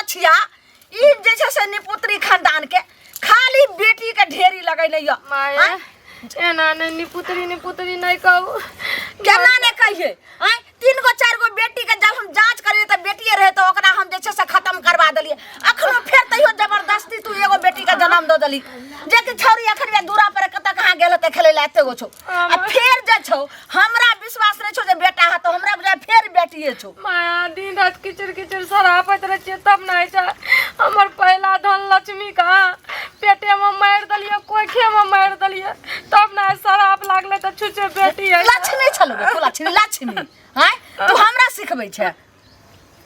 धछिया ई जे छै से निपुत्री खानदान के खाली बेटी के ढेरी लगैने यऽ। माय आँय? एना नहि निपुत्री निपुत्री नहि कहू। केना ने कहिए? आँय, तीन गो चारि गो बेटी के जब हम जांच करिए तऽ बेटिए रहे, तऽ ओकरा हम जे छै से खत्म करवा देलिए। अखनो फेर तैयो जबरदस्ती तू एगो बेटी के जन्म दऽ देली, जे कि छौरी अखन वे दूरा पर कतऽ कहाँ गेल हेतै खेलै लए, एते गो छौ। आ फेर जे छौ, हमरा विश्वास नहि छौ जे बेटा हेतौ, हमरा बुझाइ फेर बेटिए छौ। माया, दिन रात किचिर किचिर सरापैत रहै छियै तब नहि होइ छै। हमर पहिला धन लक्ष्मी कहाँ पेटेमे मारि देलियै, कोखिएमे मारि देलियै, तब ने आइ सराप लागलै तऽ छुछे बेटी है। लक्ष्मी छलौ गे तू, लक्ष्मी लक्ष्मी। आँय, तू हमरा सिखबै छै?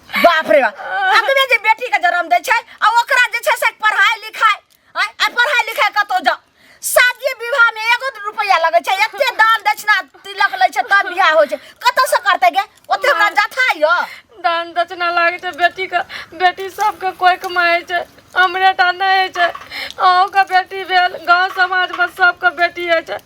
बाप रे बाप, अगबे जे बेटी के जन्म दै छै आ ओकरा जे छै से पढ़ाई लिखाई, आँय, आ पढ़ाई लिखाई कतौ जाओ, शादी विवाह में एगो रुपया लगै छै, एते दान दक्षिणा तिलक लै छै तब बियाह होइ छै। कतऽ से करतै गे ओते? हमरा जथा यऽ। दान दक्षिणा लागै छै बेटी के, बेटी सबके कोइ कमाइ छै, हमरे टा नहि होइ छै। अहूँके बेटी भेल, गाँव समाजमे सबके बेटी होइ छै,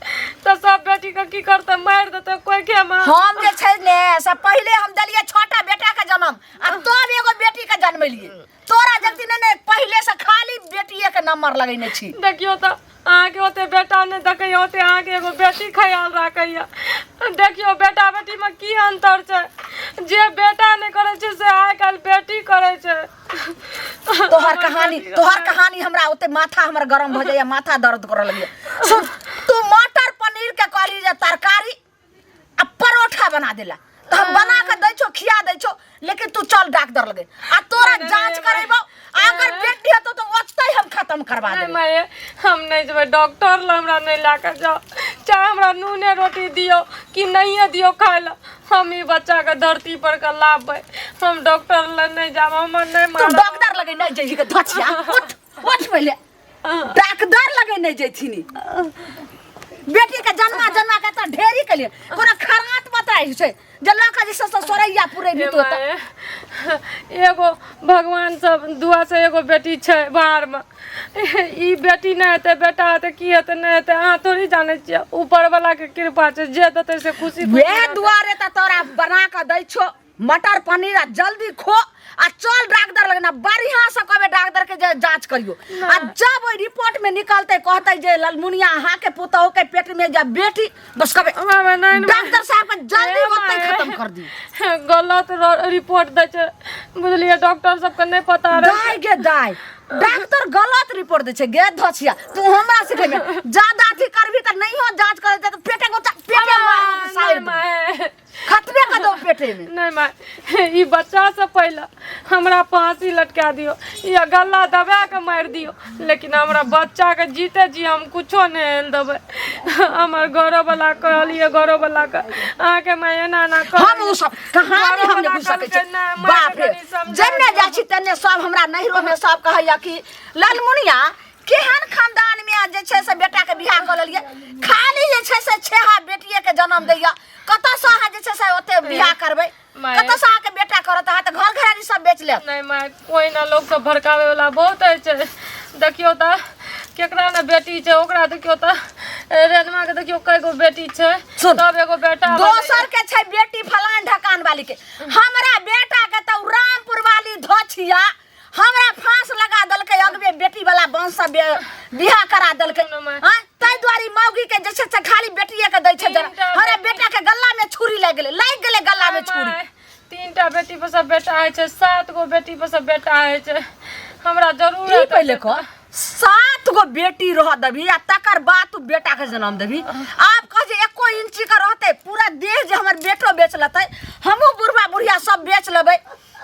तऽ सब बेटीके की करतै? मारि देतै कोइखेमे। हम जे छै ने से पहिले हम देलियै छटा बेटा के जन्म आ तब एगो बेटी के जन्मेलियै। तोरा जल्दी नहि ने पहिले से खाली बेटिए के नंबर लगेने छी। देखियौ तऽ अहाँके ओते बेटा नहि देखैया, ओते अहाँके एगो बेटी ख्याल राखैया। देखियौ बेटा बेटीमे की अन्तर छै? जे बेटा नहि करै छै से आइ काल्हि बेटी करै छै। तोहर कहानी, तोहर कहानी हमरा ओते माथा हमर गरम भऽ जाइया, माथा दर्द करऽ लगैया। सुन, तू मटर पनीर के कहली जे तरकारी आ परोठा बना देला, तऽ हम बना के दै छौ, खिया दै छौ, लेकिन तू चल डॉक्टर लगे आ तोरा नहीं, जांच नहीं, करेबो। अगर बेटी हेतौ तऽ ओतै हम खत्म करवा नहीं देबै। माये, हम नहीं जेबै डॉक्टर ला, हमरा नहीं ला के जाओ। चाहे हमरा नूने रोटी दियो कि नहीं दियो खाय ला, हम ई बच्चा के धरती पर के लाबे। हम डॉक्टर ला नहीं जाब, हमर नहीं तू मारब। डॉक्टर लगे नहीं जइही के धचिया, उठ उठ पहिले, डॉक्टर लगे नहीं जइथिनी। बेटी के जन्मा जन्मा के तऽ ढेरी के लिए कोनो खरात बताइ छै जे लऽ के जे छै से सोरैया पुरेबी हे तू तऽ। माय, एगो भगवान सब दुआ से एगो बेटी छै बाहरमे। ई बेटी नहि हेतै, बेटा हेतै, की हेतै नहि हेतै अहाँ थोड़ी जानै छियै। ऊपर वाला के कृपा छै, जे देतै से खुशी खुशी वएह रहतै। दुआरे तऽ तोरा बना कऽ दै छौ मटर पनीर आ जल्दी खो आ चल डॉक्टर लग ना, बढ़िया से कहबे डॉक्टर के जे जांच करियो, आ जब ओहि रिपोर्ट में निकलते, कहते जे ललमुनिया अहाँ के पुतहु के पेट में जब बेटी, बस कहबे मामा, नहीं, नहीं। डॉक्टर साहब के जल्दी ए ओते माय। खत्म कर दी। गलत रिपोर्ट दै छै, बुझलियै? डॉक्टर सबके नहि पता रहै। दाय गे दाय, डॉक्टर गलत रिपोर्ट दै छै गे धछिया, तू हमरा सिखेबे? ज्यादा अथी करबी तऽ नहियो जांच करे तऽ पेटे को पेटे मार साइड नहीं माय, खतबे कर दो पेटे में। नहीं माय, ई बच्चा से पहले हमरा फांसी लटका दियो या गला दबा के मारि दियो, लेकिन हमरा बच्चा के जीते जी हम कुछो नहीं हेल देबै। हमर घरो वाला कहलिए, घरो वाला के अहाँके माय एना एना हम कहलियै। उ सब कहानी हम नहीं घरोवला बुझ सकै छी। कहलकै, नहि, मायके बाप रे, कनि समझा जन्ने दियौ। जाइ छी तन्ने सब हमरा नैहरो में सब कहैया कि ललमुनिया केहन खानदान में जे छै से बेटा के बियाह कऽ लेलियै, खाली जे छै से छेहा बेटिए के जन्म दैया, कतऽ से अहाँ जे छै से ओते बियाह करबै? माय। कतऽ से अहाँके बेटा करत? अहाँ तऽ घर घरारी सब बेच लेत। नहीं माय, कोई ना, लोग सब भड़कावे वाला बहुत होइ छै। देखियौ तऽ केकरा ने बेटी छै, ओकरा देखियौ तऽ, रेनमा के देखियौ कय गो बेटी छै। सुन, तब एगो बेटा भेलै। दोसर के छै बेटी फलान ढकान वाली के, हमरा बेटा के तऽ उ रामपुर वाली धोछिया हमरा फांस लगा देलकै, अगबे बेटी वाला वंश से बियाह करा देलकै। सुनू माय। हाँ, ताहि दुआरे मौगी के जे छै से खाली बेटिए के दै छै जरा। तीनटा हमरा बेटी। बेटा के गला में छुरी लागि गेलै, लागि गेलै गला में छुरी। माय, तीनटा बेटी पर सब बेटा होइ छै, सात गो बेटी पर सब बेटा होइ छै, हमरा जरूर ई पहिले कह, सात गो बेटी रह देबी आ तकर बाद तू बेटा के जन्म देबी? आब कह जे एको इंची के रहते पूरा देह जे हमर बेटो बेच लेतै, हमहूँ बुढ़बा बुढ़िया सब बेच लेबै,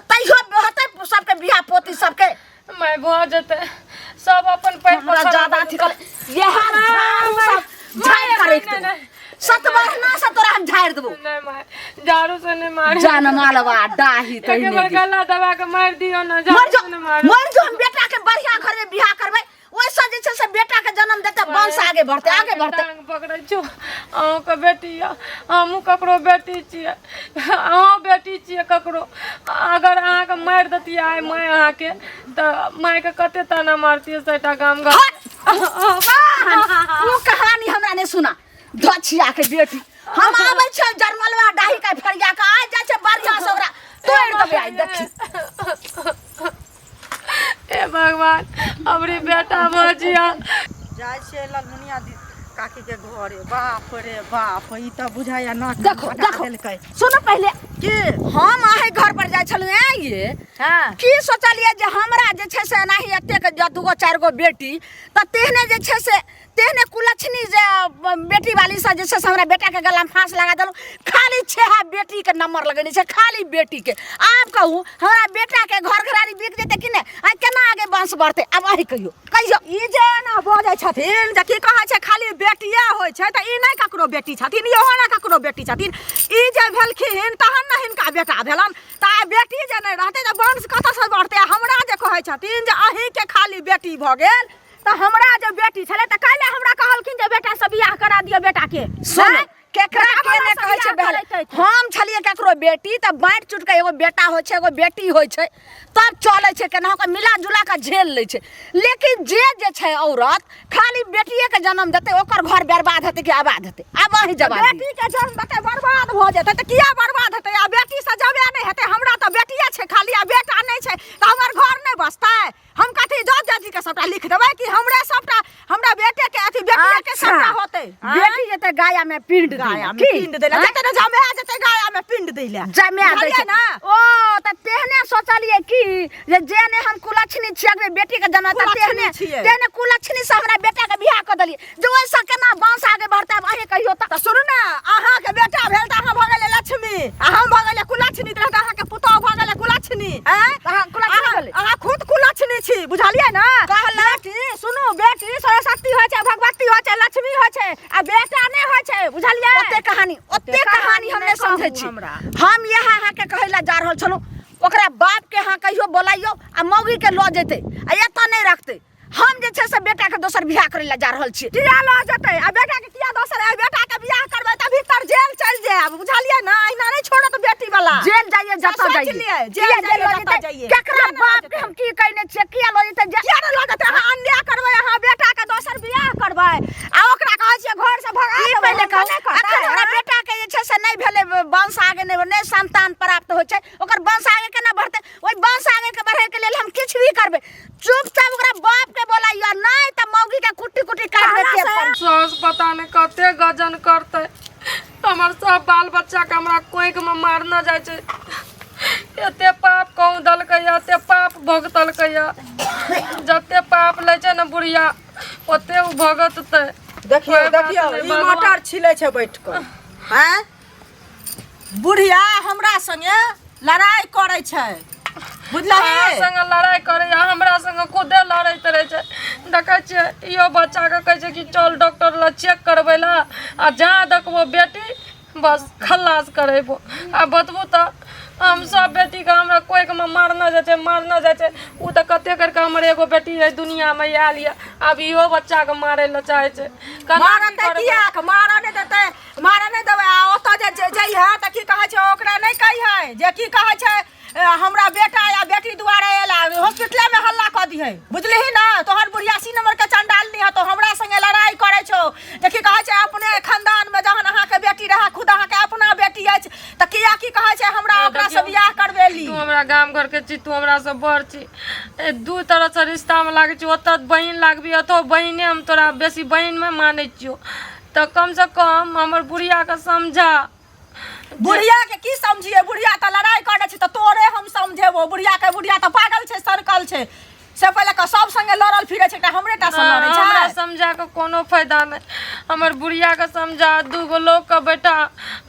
तैयो होतै सबके बियाह पोती सबके? माय, भऽ जेतै, सब अपन पैर पर हमरा खड़ा ज्यादा भऽ अथी जेतै। कर, यह झाड़ू सब झाड़ि के राखि नहि, देबो। नहि। सतबरना से तोरा हम झाड़ि देबो। नहि माय, झाड़ू से नहि मारे। जान मालवा डाही एक तहिने बेर गे। गला दबा के मारि दियौ ने, मर झाड़ू जो से नहि मारू। मर जो, हम बेटा के बढ़िया घर में बियाह करबै, ओहिसँ जे छै से बेटा के जन्म देतै, वंश आगे बढ़तै, आगे बढ़तै। टांग पकड़ै छौ, अहूँके बेटी यऽ, हमहूँ ककरो बेटी छियै, अहूँ बेटी छियै ककरो। अगर अहाँके मारि देतियै आइ माय अहाँके, तऽ मायके कते ताना मारतियै सैटा गाम घर। हट! ओ कहानी हमरा नहि सुना धछिया के बेटी। हम आबै छै जरमलवा डाही के फरिया के आ जाइ छै, बढ़िया से ओकरा तोड़ि देबै आइ, देखी। हे भगवान हमरी बेटा भऽ जिया जाइ छियै ललमुनिया दी काकी के घरे बाप रे बाप ई तऽ बुझाइया नाक देखो फटा देखो देलकै सुनो पहिले की हम अहे घर पर जाइ छलहुँ ऐं ये हँ की सोचलियै जे हमरा जे छै से एनाही एतेक जे दूगो चारि गो बेटी तऽ तेहने जे छै से तेहने कुलक्षणी जे बेटी वाली से जे छै से हमरा बेटाके गलामे फाँस लगा देलहुँ खाली छेहा बेटीके नंबर लगेने छै खाली बेटीके आब कहू हमरा बेटाके घर घरारी बिक जेतै कि नहि आ केना आगे वंश बढ़तै आब अहीं कहियौ कहियौ ई जे एना बजै छथिन जे की कहै छै खाली बेटिए होइ छै तऽ ई नहि ककरो बेटी छथिन इहो ने ककरो बेटी छथिन ई जे भेलखिन तहन ने हिनका बेटा भेलनि तऽ आइ बेटी जे नहि रहतै तऽ वंश कतऽसँ बढ़तै हमरा जे कहै छथिन जे अहीँके खाली बेटी भऽ गेल तऽ हमरा जे बेटी छलै तऽ काल्हि हमरा कहलखिन जे बेटासँ बियाह करा दिअ बेटाके सुन आँय? केकरा बेटा के ने वाला कहै छै सब बियाह बहल करैत हम छलियै केकरो बेटी तऽ बाँटि चुटि कऽ एगो बेटा होइ छै एगो बेटी होइ छै तब चलै छै केनाहु कऽ मिला जुला कऽ झेल लै छै लेकिन जे जे छै औरत खाली बेटिएके जन्म देतै ओकर घर बर्बाद हेतै कि आबाद हेतै आब अहीं जवाब दियौ। बेटी के जन्म देतै बर्बाद भऽ जेतै तऽ किया बर्बाद हेतै आ बेटी से जबे नहि हेतै हमरा तऽ बेटिए छै खाली आ बेटा नहि छै तऽ हमर घर नहि बसतै हम कथी जज जाति के सबटा लिख देबै कि हमरे सबटा हमरा बेटे के अथी बेटिए के सबटा होतै आँय? बेटी जेतै गाया में पिंड दै गाया में की पिंड दै लए आँय? जेतै ने जमा जेतै गाया में पिंड दै लए जमा दै बुझलियै छै ने ओ तऽ तेहने सोचलियै कि जे जे ने हम कुलक्षणी छियै अगबे बेटी के जन्म तऽ कुलक्षणी तेहने छियै। तेहने कुलक्षणी से हमरा बेटा के बियाह कऽ देलियै जे ओहिसँ केना वंश आगे बढ़तै आब अहीं कहियौ तऽ तऽ सुनू ने अहाँके बेटा भेल तऽ अहाँ भऽ गेलै लक्ष्मी आ हम भऽ गेलै कुलक्षणी तऽ अहाँके पुतोह भऽ गेलै कुलक्षणी आँय? अहाँ कुलक्षणी अहाँ- भेलै? अहाँ खुद कुलक्षणी छी बुझलियै ने बेटी सुनू बेटी सरस्वती होइ छै भगवती होइ छै लक्ष्मी होइ छै आ बेटा नहि होइ छै बुझलियै ओते कहानी ओते ओते कहानी कहानी हम नहि नहि समझै कहू छी हमरा। हम इएह अहाँके कहै लए जा रहल छलहुँ ओकरा बाप के अहाँ कहियो बोलाइयो आ मौगी के लऽ जेतै आ एतऽ नहि रखतै हम जे छै से बेटा के दोसर बियाह करै लए जा रहल छी किया लऽ जेतै आ बेटा के किया दोसर आ बेटा के बियाह करबै तऽ भीतर जेल चलि जायब बुझलियै ने अहिना नहि छोड़त बेटी वाला जेल जाइए जतऽ सोचि जाइए लियै, जेल किया जाइए, जेल लऽ जतऽ जेतै? जाइए। केकरा किया नहि लऽ बाप के जेतै? हम की कहने छियै किया लऽ जेतै जे किया नहि लऽ जेतै अहाँ अन्याय करबै अहाँ बेटा के दोसर बियाह करबै आ ओकरा कहै छियै घर से भगा ई देबै पहिले हम कहू तऽ नहि करतै, अखन हमरा आँय? बेटा के जे छै से नहि भेलै वंश आगे नहि नहि संतान प्राप्त होइ छै ओकर वंश आगे केना बढ़तै ओहि वंश आगे के बढ़े के लेल हम किछु भी करबै चुपचाप ओकरा बाप के बोलाइयो नहीं त मौगी के कुट्टी कुट्टी काट देते अपन सास पता नहीं कते गजन करते हमर सब बाल बच्चा के हमरा कोइख में मारना जाइ छै एते पाप कहूँ देलकै एते पाप भोगतलकै जते पाप लै छै ने बुढ़िया ओते ओ भोगततै देखियौ कोइ बात देखियौ नहि, ई भगवान। मटर छिलै छै बैठ कऽ आँय बुढ़िया हमरा संगे लड़ाइ करै छै बुझलही अहाँ संगे लड़ाइ करैया हमरा संगे खुदे लड़ैत रहै छै देखै छियै इहो बच्चाके कहै छै कि चल डॉक्टर लग चेक करबै लए आ जहाँ देखबो बेटी बस खल्लास करेबो आ बतबू तऽ हम सब बेटीके हमरा कोइखमे मारने जाइ छै मारने जाइ छै ओ तऽ कते करिके हमर एगो बेटी एहि दुनिआँमे आयल यऽ आब इहो बच्चाके मारै लए चाहै छै केना की मारतै करबै? कियाक मारऽ नहि देतै मारऽ नहि देबै आ ओतऽ जे जइहे तऽ की कहै छै ओकरा नहि कहिहे जे की कहै छै हमरा बेटा या बेटी दुआरे एला हॉस्पिटलेमे हल्ला कऽ दिहे बुझलिही ने तोहर बुढ़िया अस्सी नम्बरके चंडालनी हतो हमरा संगे लड़ाइ करै छौ जे की कहै छै अपने खानदानमे जहन अहाँके बेटी रहए खुद अहाँके अपना बेटी अछि तऽ किया की कहै छै हमरा ओकरासँ देखियौ, बियाह करबेली तू हमरा गाम घरके छी तू हमरा से बड़ छी दू तरहसँ रिश्तामे लागै छी ओतऽ बहिन लागबी ओतऽ बहिने हम तोरा बेसी बहिनमे मानै छियौ तऽ कमसँ कम हमर बुढ़ियाके समझा बुढ़िया के की समझिए बुढ़िया तऽ लड़ाई करै छै तऽ तोरे हम समझेबो बुढ़िया के बुढ़िया तऽ पागल छै सरकल छै से पहिले के सब संगे लड़ल फिरै छै एकटा हमरे टा से लड़ै छै हमरा समझा के कोनो फायदा नहि हमर बुढ़ियाके समझा दूगो लोकके बैठा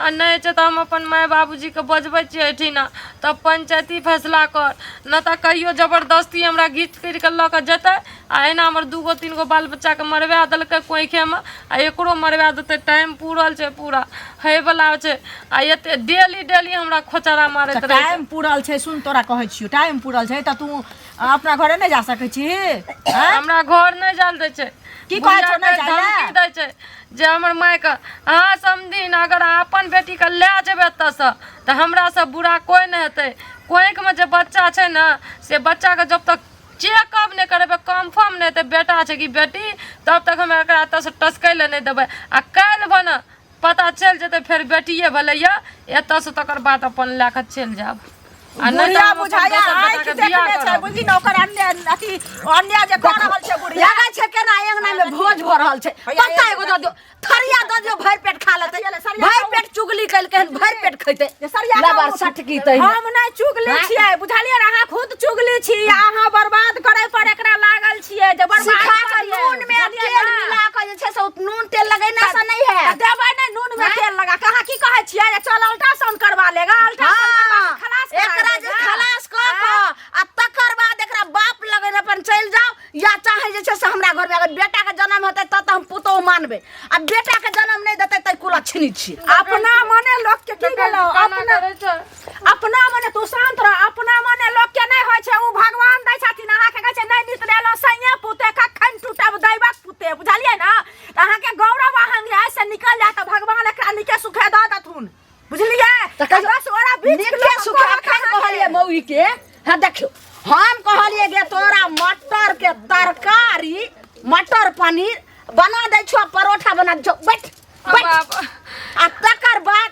आ नहि छै तऽ हम अपन माय बाबूजीके बजबै छियै एहिठिना तब पंचायती फैसला कर नहि तऽ कहियो जबरदस्ती हमरा घीच करि कऽ लऽ कऽ जेतै आ एना हमर दूगो तीन गो बाल बच्चाके मरवा देलकै कोइखेमे आ एकरो मरवा देतै टाइम पूरल छै पूरा होइवला छै आ एते डेली डेली हमरा खोचरा मारैत रहै छै टाइम पूरल छै सुन तोरा कहै छियौ टाइम पूरल छै तऽ तू अपना घरे नहि जा सकै छी हमरा घर नहि जायल दै छै की कहै छौ नहि बुढ़ियाके जाय लए? धमकी दै छै जे हमर मायके अहाँ समधिन अगर अहाँ अपन बेटीके लए जेबै एतऽसँ तऽ हमरासँ बुरा कोइ नहि हेतै कोइखमे जे बच्चा छै ने से बच्चाके जब तक चेकअप नहि करेबै कन्फर्म नहि हेतै बेटा छै कि बेटी तब तक हम एकरा एतऽसँ टसकै लए नहि देबै आ काल्हि भने पता चलि जेतै फेर बेटिए भेलैए एतऽसँ तकर बाद अपन लए कऽ चलि जायब आ नहि तऽ बुढ़िया हम अपन बुझाइया दोसर आँखि बेटाके बियाह देखने छै करब। बुझली ने ओकर अन्य अथी अन्य जे कऽ रहल छै बुढ़िया लगै छै केना अंगना में भोज भऽ रहल छै हैया, पत्ता एगो दऽ दियौ थरिया दऽ दियौ भरि पेट खा लेतै सरिया ले, सरिया भरि ले। पेट चुगली केलकै हन भरि पेट खैतै जे सरिया के लबर उठ। सटकी तै हम नहि चुगली आँय? छियै बुझलियै ने अहाँ खुद चुगली छी आ अहाँ बर्बाद करै पर एकरा लागल छियै जे बर्बाद सिखा कऽ कऽ दियै, नून में बुझलियै तेल ने? मिला कऽ जे छै से ओ नून तेल लगेना से नहि तऽ है देबै नहि नून में आँय? तेल लगा के अहाँ की कहै छियै जे चल अल्ट्रासाउंड करवा लेगा अल्ट्रासाउंड करवा के खलास करा एकरा जे देगा। खलास कऽ आँय? कऽ आ तकर बाद एकरा बाप लगन अपन चलि जाओ या चाहे जे छै से हमरा घरमे अगर बेटाके जन्म हेतै तब तऽ हम पुतोहु मानबै आ बेटाके जन्म नहि देतै तऽ कुलक्षणी छी अपना मने लोक के की भेलो केना अपना करै छै अपना मने तू शांत रह अपना मने लोक के नहि होइ छै ओ भगवान दै छथिन अहाँके कहै छै नहि नितरेलो सैया पुते कखन टूटब दैवक पुते बुझलियै ने तऽ अहाँके गौरव अहंग से निकल जायत तऽ भगवान एकरा नीके सुखे दऽ देथुन बुझलियै तऽ कहियो बस ओरा बीच नीके सुखे अखन कहलियै मौगी के हाँ देखियौ हम कहलियै गे तोरा मटर के तरकारी मटर पनीर बना दै छौ परोठा बना दै छौ बैठ बैठ बाप आ तकर बाद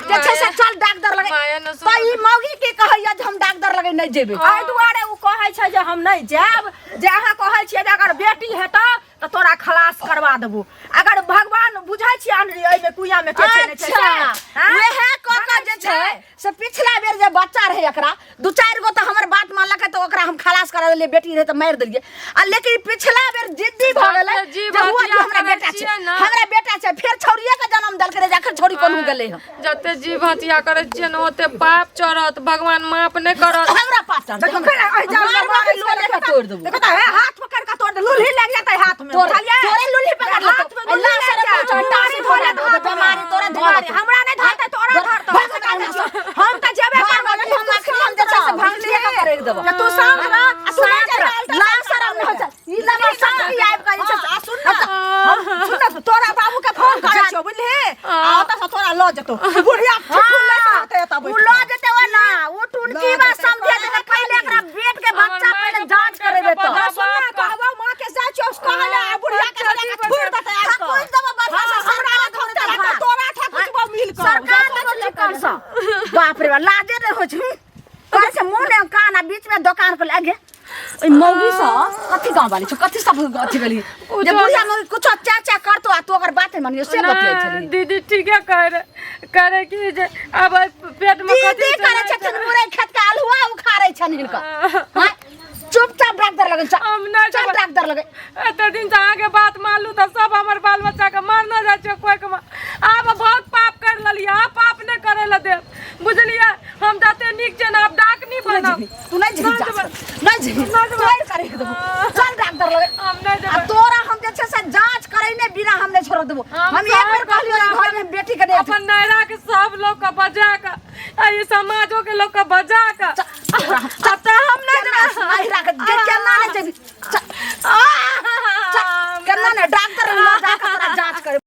जे छै से चल डाक्टर लगे माया न तऽ ई मौगी की कहैया जे हम डाक्टर लगे नहि जेबै एहि दुआरे ओ कहै छै जे हम नहि जायब जे अहाँ कहै छियै जे अगर बेटी हेतौ तऽ तोरा खलास करवा देबो अगर भगवान बुझै छियै अनरी एहिमे कुइया मे के छै नहि छै से? अच्छा आँय? वएह कऽ कऽ जे छै से पिछला बेर जे बच्चा रहै एकरा दू चारि गो तऽ हमर बात मानलकै तऽ ओकरा हम खलास करा देलियै बेटी रहै तऽ मारि देलियै आ लेकिन पिछला बेर जिद्दी भऽ गेलै जी जे हुआ भतिया जे हमरा करै बेटा छै छियै ने। हमरा बेटा छै फेर छौड़िए के जन्म देलकै रहै जे अखन छौड़ी कोनहु गेलै हँ जते जीव हत्या करै छियै ने ओते पाप चढ़त भगवान माफ नहि करत हमरा पास चढ़तै। देखो फेर एहि जाल में मारबो मारै कि छै, लोले के देखो तोड़ि देबो। देखो तऽ हे, हाथ पकड़ के तोड़ दे लुल्ही लागि जेतै हाथ में तोरे बुझलियै? तोरे लुल्ही पकड़ हाथ लेतौ। में लुल्ही अल्लाह लागि से जायत, रखो, बीमारी चंडासी धोले धोले हाथ में। बीमारी तोरे धोले। बीमारी, हमरा नहि धरतै तोरा धरतौ भाग अंगना से। हम तऽ जेबे भाग करबै अंगना से, हम अखन हम जे छै से भांगठिए के करैक देबो। जे तू शांत रह आ तू नहि शांत जेबे रह। लाज शरम नहि होइ छै। ई लबर सटकी आबि कऽ जे छै से- आ सुन ना हम सुन ना तोरा बाबू के फोन करै छियौ बुझलिही आ ओतऽ से तोरा लऽ जेतौ बुढ़िया ठिठुर लैत रहतै एतऽ उ बैठ लऽ जेतै ओना उ टुनकी बा समझे जेतै पहिले एकरा पेट के बच्चा पहिले जांच करेबै तऽ कऽ। सुन ना कहबौ माँ के जाइ छियौ कहै ले आ बुढ़िया के लऽ कऽ छोड़ि देतै आबि कऽ। थकुचि देबो बढ़िआँ से हाँ, हमरा सरकार नहि धरतै थकुचतै, भात। तोरा थकुचबौ मिल कऽ सरकार देखो चिकन सँ बाप रे बाप लाजे नहि होइ छै हूँ। कहै छै मुँह ने कान आ बीच में दोकान खोले आगे ओहि मौगी सँ कथी गाँव वाली छौ कथी सब अथी गेली जे बुढ़िया मौगी कुछो चा चा करतो आ तू ओकर बात नहि मानियो से बतियाइ नहि, छली दीदी ठीके कह रहे करे की जे आब एहि पेट में कथी दीदी करै छथिन मुरै खेत के अल्हुआ उखाड़ै छनि हिनकर हाँ? चुपचाप डाक्टर लगन चल हम नहि चल जेबै। डाक्टर लगे एते दिन से अहाँके बात मानलू तऽ सब हमर बाल बच्चा के मारने जाइ छै कोइ के आब बहुत पाप कर लेलियै आब पाप नहि करे लए देब बुझलियै हम जते नीक छै ने आब डाकनी बनब तू नहि जेबही नहि जा जेबै। नहि जेबही नहि जेबै। तोड़ करे देबो चल डॉक्टर लगे हम नहि आ जेबै तोरा हम जे छै से जांच करैने बिना हम नहि छोड़ देबो हम हम एक बेर सब कहलियो अपन- घर में बेटी के नहि अपन नैरा के सब लोग के बजा के आ ई समाजो के लोग के बजा के